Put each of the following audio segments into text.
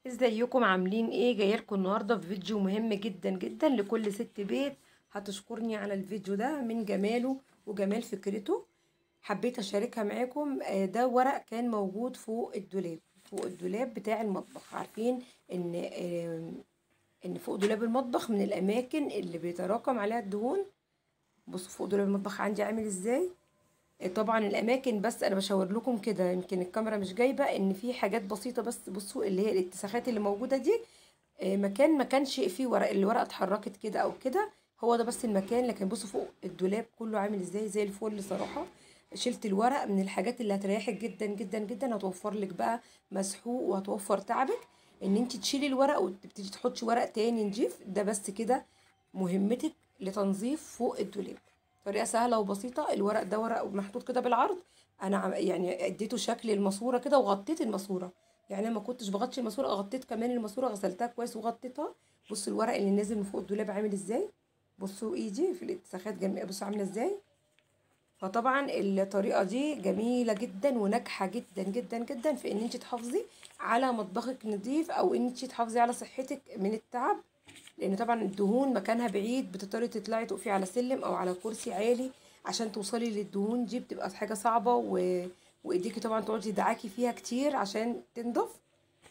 ازيكم عاملين ايه؟ جاية لكم النهارده في فيديو مهم جدا جدا لكل ست بيت هتشكرني على الفيديو ده من جماله وجمال فكرته. حبيت اشاركها معاكم. ده ورق كان موجود فوق الدولاب، فوق الدولاب بتاع المطبخ. عارفين ان فوق دولاب المطبخ من الاماكن اللي بيتراكم عليها الدهون. بصوا فوق دولاب المطبخ عندي عامل ازاي. طبعا الاماكن بس انا بشاور لكم كده، يمكن الكاميرا مش جايبه ان في حاجات بسيطة، بس بصوا اللي هي الاتساخات اللي موجودة دي، مكان ما كانش فيه ورق، الورقة اتحركت كده او كده، هو ده بس المكان. لكن بصوا فوق الدولاب كله عامل ازاي، زي الفل صراحة. شلت الورق من الحاجات اللي هتريحك جدا جدا جدا، هتوفر لك بقى مسحوق وهتوفر تعبك ان انت تشيلي الورق وتبتدي تحطي ورق تاني نضيف. ده بس كده مهمتك لتنظيف فوق الدولاب، طريقه سهلة وبسيطة. الورق ده ورق محطوط كده بالعرض، انا يعني اديته شكل الماسورة كده وغطيت الماسورة، يعني انا ما كنتش بغطي الماسورة، غطيت كمان الماسورة، غسلتها كويس وغطيتها. بصوا الورق اللي نازل من فوق الدولاب عامل ازاي، بصوا ايدي في الاتساخات جميلة، بصوا عامله ازاي. فطبعا الطريقة دي جميلة جدا وناجحة جدا جدا جدا في ان انت تحافظي على مطبخك نظيف، او ان انت تحافظي على صحتك من التعب، لان طبعا الدهون مكانها بعيد، بتضطري تطلعي تقفي على سلم او على كرسي عالي عشان توصلي للدهون دي، بتبقى حاجة صعبة وايديكي طبعا تقعدي تدعكي فيها كتير عشان تنضف.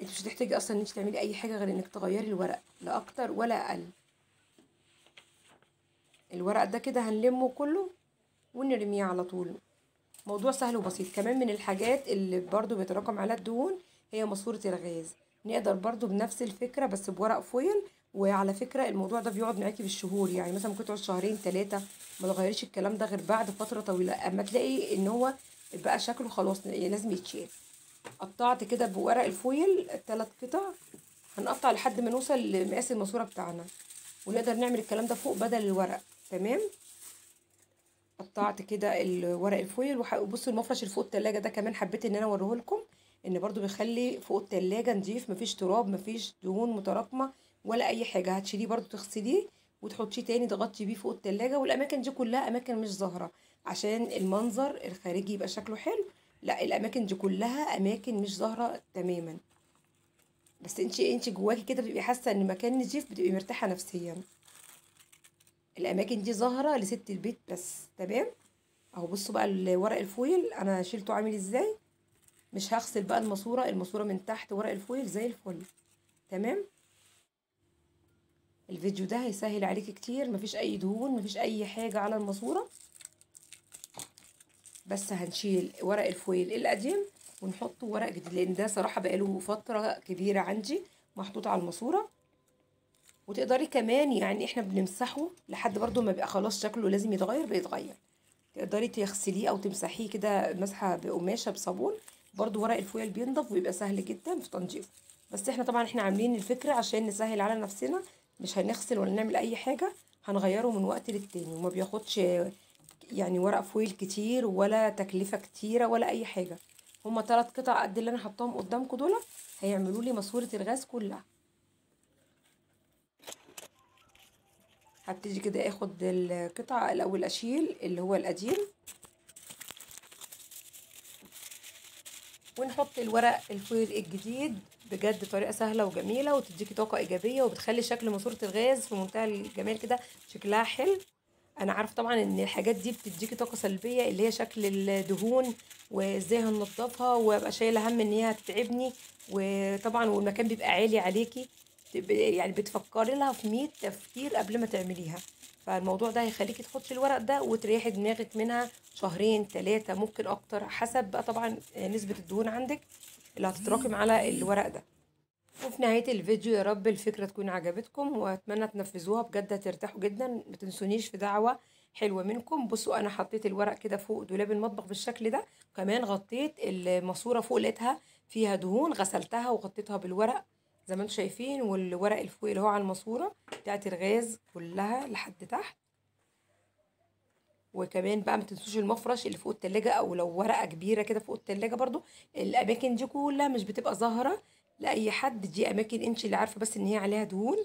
انت مش هتحتاجي اصلا ان انت تعملي اي حاجة غير انك تغيري الورق، لا اكتر ولا اقل. الورق ده كده هنلمه كله ونرميه على طول، موضوع سهل وبسيط. كمان من الحاجات اللي برضو بيتراكم عليها الدهون هي ماسوره الغاز، نقدر برضو بنفس الفكرة بس بورق فويل. وعلى فكرة الموضوع ده بيقعد معاكي بالشهور، يعني مثلا ممكن تقعد شهرين 3 ما تغيريش الكلام ده غير بعد فترة طويلة، اما تلاقي ان هو بقى شكله خلاص لازم يتشال. قطعت كده بورق الفويل 3 قطع، هنقطع لحد ما نوصل لمقاس الماسورة بتاعنا، ونقدر نعمل الكلام ده فوق بدل الورق. تمام، قطعت كده الورق الفويل. وبصوا المفرش اللي فوق التلاجة ده كمان حبيت ان انا اوريه لكم، ان برضو بيخلي فوق التلاجة نضيف، مفيش تراب، مفيش دهون متراكمه ولا اي حاجة. هتشيليه برضو تغسليه وتحطيه تاني تغطي بيه فوق التلاجة. والاماكن دي كلها اماكن مش ظاهره عشان المنظر الخارجي يبقى شكله حلو، لا الاماكن دي كلها اماكن مش ظاهره تماما، بس انت جواكي كده بتبقي حاسه ان مكان نضيف، بتبقي مرتاحة نفسيا. الاماكن دي ظاهره لست البيت بس. تمام اهو، بصوا بقى الورق الفويل انا شيلته عامل ازاي، مش هغسل بقى الماسورة، الماسورة من تحت ورق الفويل زي الفل. تمام، الفيديو ده هيسهل عليكي كتير، مفيش اي دهون، مفيش اي حاجة على الماسورة، بس هنشيل ورق الفويل القديم ونحطه ورق جديد، لان ده صراحة بقاله فترة كبيرة عندي محطوط على الماسورة. وتقدري كمان يعني احنا بنمسحه لحد برضو ما بيبقى خلاص شكله لازم يتغير، بيتغير. تقدري تغسليه او تمسحيه كده مسحه بقماشه بصابون، برضو ورق الفويل بينضف ويبقى سهل جدا في تنظيفه. بس احنا طبعا احنا عاملين الفكرة عشان نسهل على نفسنا، مش هنغسل ولا نعمل اي حاجة، هنغيره من وقت للتاني، وما بياخدش يعني ورق فويل كتير ولا تكلفة كتيرة ولا اي حاجة. هما 3 قطع قد اللي انا حطاهم قدامكم دول هيعملوا لي ماسوره الغاز كلها. هبتدي كده اخد القطعة الاول، اشيل اللي هو القديم ونحط الورق الفويل الجديد. بجد طريقه سهلة وجميلة وتديكي طاقة ايجابية، وبتخلي شكل ماسوره الغاز في منتهى الجمال كده، شكلها حلو. انا عارفه طبعا ان الحاجات دي بتديكي طاقة سلبية، اللي هي شكل الدهون وازاي هننضفها، وابقى شايله هم ان هي هتتعبني، وطبعا والمكان بيبقى عالي عليكي، يعني بتفكري لها في 100 تفكير قبل ما تعمليها. فالموضوع ده هيخليكي تحطي الورق ده وتريحي دماغك منها شهرين 3 ممكن اكتر، حسب بقى طبعا نسبه الدهون عندك اللي هتتراكم على الورق ده. وفي نهاية الفيديو يا رب الفكرة تكون عجبتكم، واتمنى تنفذوها، بجد هترتاحوا جدا. ما تنسونيش في دعوه حلوة منكم. بصوا انا حطيت الورق كده فوق دولاب المطبخ بالشكل ده، كمان غطيت الماسورة فوق لقيتها فيها دهون، غسلتها وغطيتها بالورق زي ما انتم شايفين، والورق الفوق اللي هو على الماسورة بتاعت الغاز كلها لحد تحت. وكمان بقى ما تنسوش المفرش اللي فوق التلاجة، او لو ورقة كبيرة كده فوق التلاجة برضو. الاماكن دي كلها مش بتبقى ظاهره لاي حد، دي اماكن انت اللي عارفه بس ان هي عليها دهون،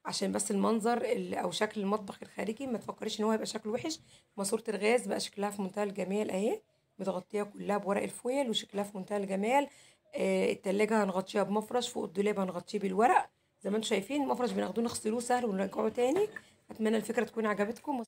عشان بس المنظر او شكل المطبخ الخارجي ما تفكريش ان هو هيبقى شكله وحش. ماسوره الغاز بقى شكلها في منتهى الجمال اهي، متغطيه كلها بورق الفويل وشكلها في منتهى الجمال. التلاجة هنغطيها بمفرش، فوق الدولاب هنغطيه بالورق زي ما انتم شايفين. المفرش بناخدوه نغسلوه سهل ونرجعه تاني. اتمنى الفكرة تكون عجبتكم.